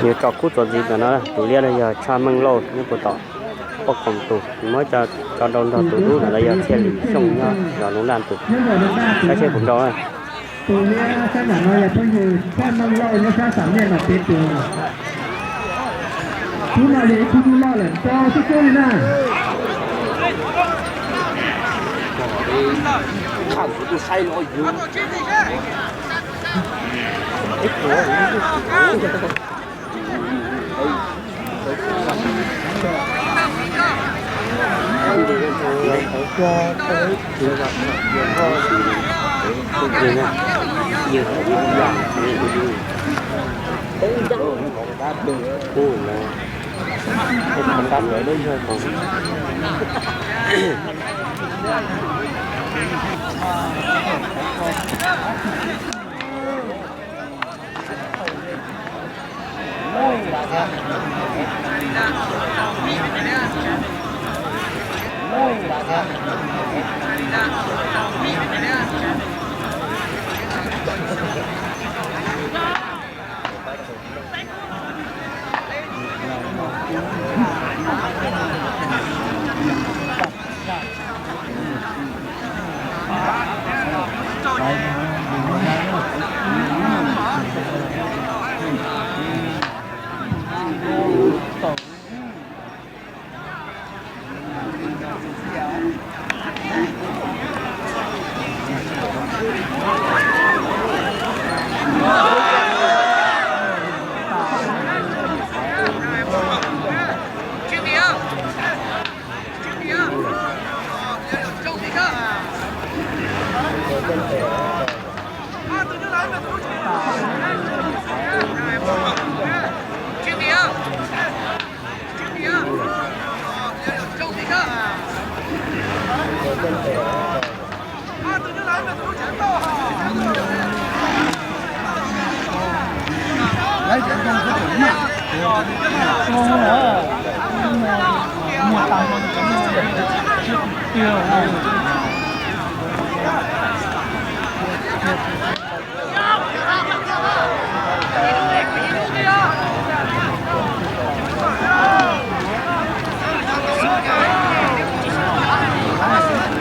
Yus tso kub txuas ntxiv ntawm no, tus liab no yog Tshaj Meej Lauj nyob puag tom Poj Khoom tus, muab tso rau nrog tus dub ntawm no yog Txhiaj Lis Xyooj nyob zos Lub Ntaj tus. Saib seb puas nrau na. Tus liab sab nram no yog phooj ywg Tshaj Meej Lauj nyob sab Xam Niaj Nom Pib tus. Kub no yog ib khub dub loj lawm ntau tib tug li na.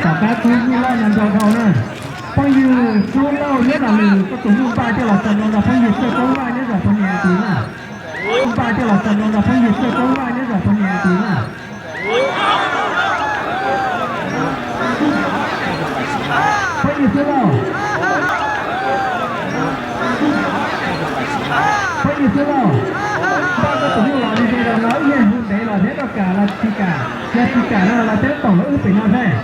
Tom qab kub nyuj loj no nrau dhau na. Phooj ywg Sub Lauj Liab Nom Lwm koj tus nyuj npaj coj los txog nrau nrog phooj ywg Txawj Koob Vaj nyob zos Phoos Nias tus na. Npaj coj los txog nrau nrog phooj ywg Txawj Koob Vaj nyob zos Phoos Nias tus na. Phooj ywg Sub Lauj, phooj ywg Sub Lauj, npaj koj tus nyuj los li ze los no ib yam hu ntev los thiab koj kam los tsis kam, yog tsis kam no los peb pom los wb pem no thiab.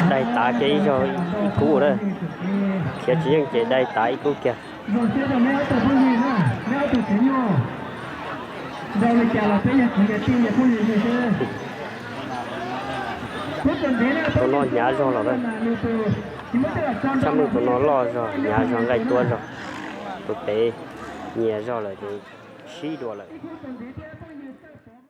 Dai tav kiag ib zaug ib kub lawm. Khiav tsis yeej ces dai tav ib kub kiag. Tus no hnyav zog los lawm. Tshaj meej tus no loj zog, hnyav zog, nqaij tuab zog. Tus pem nyias zog lawm ces sib dua lawm.